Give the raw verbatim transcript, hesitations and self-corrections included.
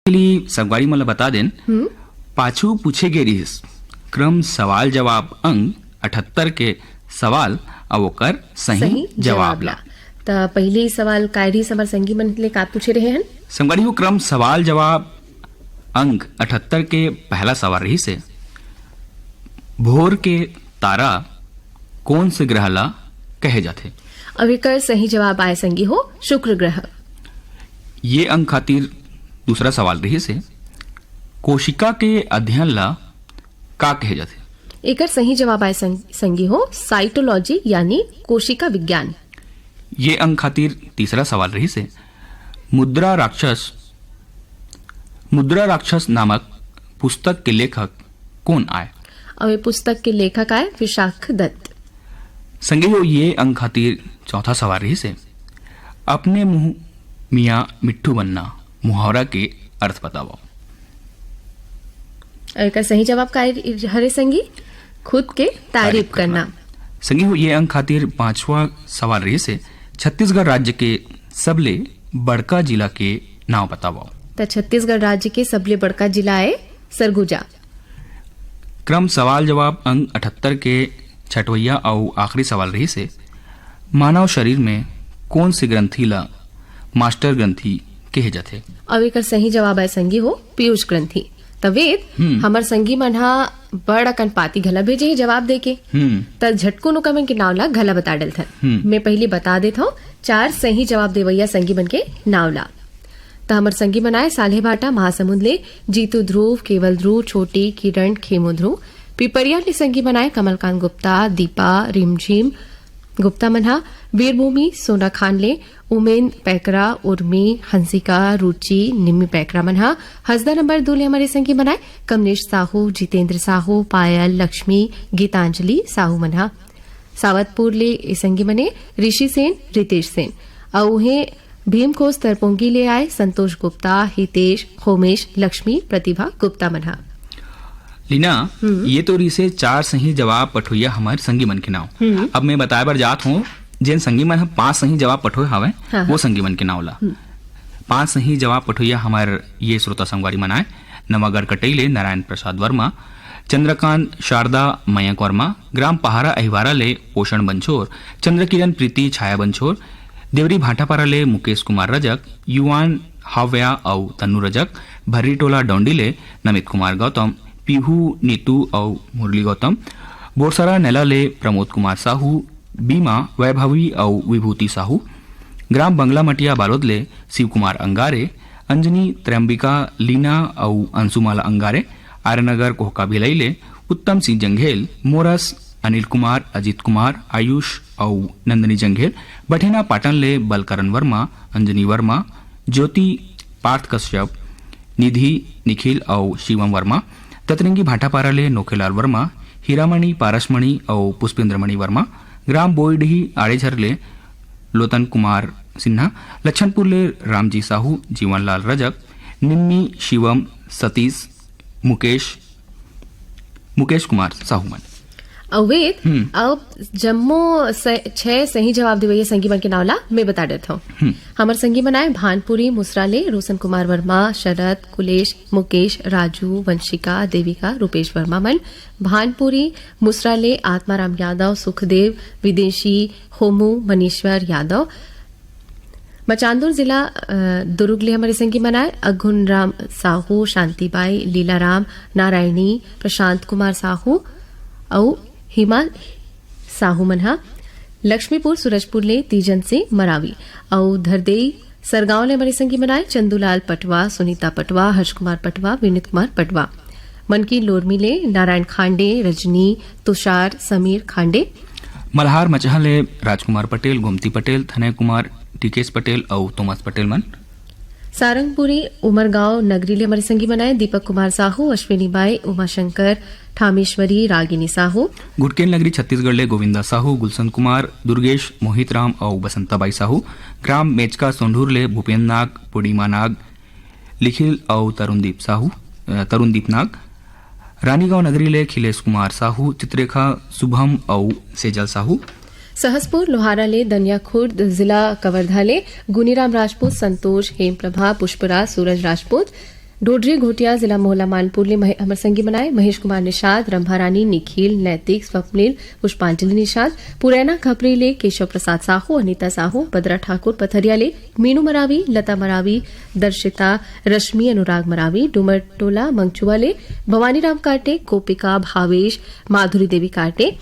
के लिए संगवारी मन ल बता देन, हम्म। पाछू पूछे गे रिहिस क्रम सवाल जवाब अंक अठहत्तर के सवाल अउ ओकर सही सही जवाब जवाब ला। ला। त पहिली सवाल काय रिहिस, हमर संगी मन ले का पूछे रहे हन? संगवारी हो, क्रम सवाल जवाब अंक अठहत्तर के पहला सवाल रिहिस हे, भोर के तारा कोन से ग्रह ला कहे जाथे? अब एकर सही जवाब आय संगी हो, शुक्र ग्रह। ये अंक खातिर दूसरा सवाल रिहिस हे, कोशिका के अध्ययन ला का कहे जाथे? एकर सही जवाब आय संग-, संगी हो, साइटोलॉजी यानी कोशिका विज्ञान। ये अंक खातिर तीसरा सवाल रिहिस हे, मुद्रा राक्षस, मुद्रा राक्षस नामक पुस्तक के लेखक कोन आय? अउ ये पुस्तक के लेखक आय विशाख दत्त। संगी हो, ये अंक खातिर चौथा सवाल रिहिस हे, अपने मुंह मियाँ मिट्ठू बनना मुहावरा के अर्थ बतावव। अउ एकर सही जवाब का हरे संगी? खुद के तारीफ तारीफ करना। करना। संगी हो, ये अंक खातिर पांचवा सवाल रिहिस हे, छत्तीसगढ़ राज्य के सबले बड़का जिला के नाव बतावव। त छत्तीसगढ़ राज्य के सबले बड़का जिला आय सरगुजा। क्रम सवाल जवाब अंक अठहत्तर के छठवैया अउ आखिरी सवाल रिहिस हे, मानव शरीर में कोन से ग्रंथि ला मास्टर ग्रंथि कहे जाथे? अउ एकर सही जवाब आय संगी हो, पीयूष ग्रंथि। त वेद, हम्म। हमर संगी मन ह बड़ अकन पाती घला भेजे हे जवाब देके। हम्म। त झटकुन ओकर मन के नाव ला घला बता डलथन। हम्म। मैं पहिली बता देत हौं चार सही जवाब देवइया संगी मन के नाव ला। त हमर संगी मन आय साल्हेभाटा महासमुंद ले जीतू ध्रुव, केवल ध्रुव, छोटी, किरण, खेमो ध्रुव। पिपरिया ले संगी मन आय कमलकांत गुप्ता, दीपा, रिमझिम गुप्ता मन ह। वीरभूमि सोना खान ले उमेन पैकरा, उर्मी, हंसिका, रुचि, निम्मी पैकरा मन ह। हसदा नंबर दू ले हमर ए संगी मन आय कमलेश साहू, जितेंद्र साहू, पायल, लक्ष्मी, गीतांजलि साहू मन ह। सावतपुर ले ए संगी मन ए ऋषि सेन, रितेश सेन। अउ उहें भीमखोस तरपोंगी ले आय संतोष गुप्ता, हितेश, होमेश, लक्ष्मी, प्रतिभा गुप्ता मन ह। लीना, हम्म। ये तो रिहिसे चार सही जवाब पठोइया हमर संगी मन के नाव। हम्म। अब मैं बताए बर जात हौं, जेन संगी मन ह पांच सही जवाब पठोए हावय, हाँ, वो हाँ। संगी मन के नाव ला। हम्म। पांच सही जवाब पठोइया हमर ये श्रोता संगवारी मन आय, नवागढ़ कटई ले नारायण प्रसाद वर्मा, चंद्रकांत शारदा मयंक वर्मा, ग्राम पहारा अहिवारा ले पोषण बंछोर, चंद्रकिरण प्रीति छाया बंछोर, देवरी भाटापारा ले मुकेश कुमार रजक, युवान हाव्या अउ तन्नू रजक, भर्री टोला डौंडी ले नमित कुमार गौतम, पीहू, नीतू अउ मुरली गौतम, बोरसरा नैला ले प्रमोद कुमार साहू, बीमा, वैभवी अउ विभूति साहू, ग्राम बंगला मटिया बालोद ले शिव कुमार अंगारे, अंजनी, त्रयंबिका, लीना अउ अंशुमाला अंगारे, आर्यनगर कोहका भिलई ले उत्तम सिंह जंघेल, मोरस, अनिल कुमार, अजीत कुमार, आयुष अउ नंदनी जंघेल, बठेना पाटन ले बलकरण वर्मा, अंजनी वर्मा, ज्योति, पार्थ कश्यप, निधि, निखिल अउ शिवम वर्मा, दतरंगी भाटापारा ले नोखेलाल वर्मा, हीरामणि, पारसमणि अउ पुष्पेंद्रमणि वर्मा, ग्राम बोईडीही आड़ेझर ले लोतन कुमार सिन्हा, लच्छनपुर ले रामजी साहू, जीवनलाल रजक, निम्मी, शिवम, सतीश, मुकेश, मुकेश कुमार साहू मन। अउ वेद, हम्म। अब जम्मो स-, छह सही जवाब देवइया संगी मन के नाव ला मैं बता देत हौं। हम्म। हमर संगी मन आय भानपुरी मुसरा ले रोशन कुमार वर्मा, शरद, कुलेश, मुकेश, राजू, वंशिका, देविका, रूपेश वर्मा मन। भानपुरी मुसरा ले आत्माराम यादव, सुखदेव, विदेशी, होमू, मनीश्वर यादव। मचांदुर जिला, अ, दुरुग ले हमर ए संगी मन आय अघुन राम साहू, शांतिबाई, लीलाराम, नारायणी, प्रशांत कुमार साहू अउ हिमा साहू मन ह। लक्ष्मीपुर सूरजपुर ले तीजन सिंह मरावी अउ धरदेई सरगांव ले हमर ए संगी मन आय चंदूलाल पटवा, सुनीता पटवा, हर्ष कुमार पटवा, विनीत कुमार पटवा। मनकी लोरमी ले नारायण खांडे, रजनी, तुषार, समीर खांडे। मल्हार मचहा ले राजकुमार पटेल, गोमती पटेल, थनय कुमार, टीकेश पटेल अउ तोमस पटेल मन। सारंगपुरी उमरगांव नगरी ले हमर ए संगी मन आय दीपक कुमार साहू, अश्विनी बाई, उमाशंकर, ठामेश्वरी, रागिनी साहू। घुटकेल नगरी छत्तीसगढ़ ले गोविंदा साहू, गुलशन कुमार, दुर्गेश, मोहित राम अउ बसंता बाई साहू। ग्राम मेचका सोंढूर ले भूपेंद्र नाग, पूर्णिमा नाग, लिखिल अउ तरुणदीप साहू, अ, तरुणदीप नाग। रानीगांव नगरी ले खिलेश कुमार साहू, चित्रेखा, शुभम अउ सेजल साहू। सहसपुर लोहारा ले दनिया खुर्द, जिला कवर्धा ले गुनीराम राजपूत, संतोष, हेमप्रभा, पुष्पराज, सूरज राजपूत। डोडरी घोटिया जिला मोहला मानपुर ले महे-, हमर संगी मन आए महेश कुमार निषाद, रंभा रानी, निखिल, नैतिक, स्वप्निल, पुष्पांजलि निषाद, पुरैना खपरी ले केशव प्रसाद साहू, अनिता साहू, बदरा ठाकुर पथरिया ले, मीनू मरावी, लता मरावी, दर्शिता, रश्मि, अनुराग मरावी, डूमरटोला मंगचुआ ले, भवानी राम काटे, गोपिका, भावेश, माधुरी देवी काटे,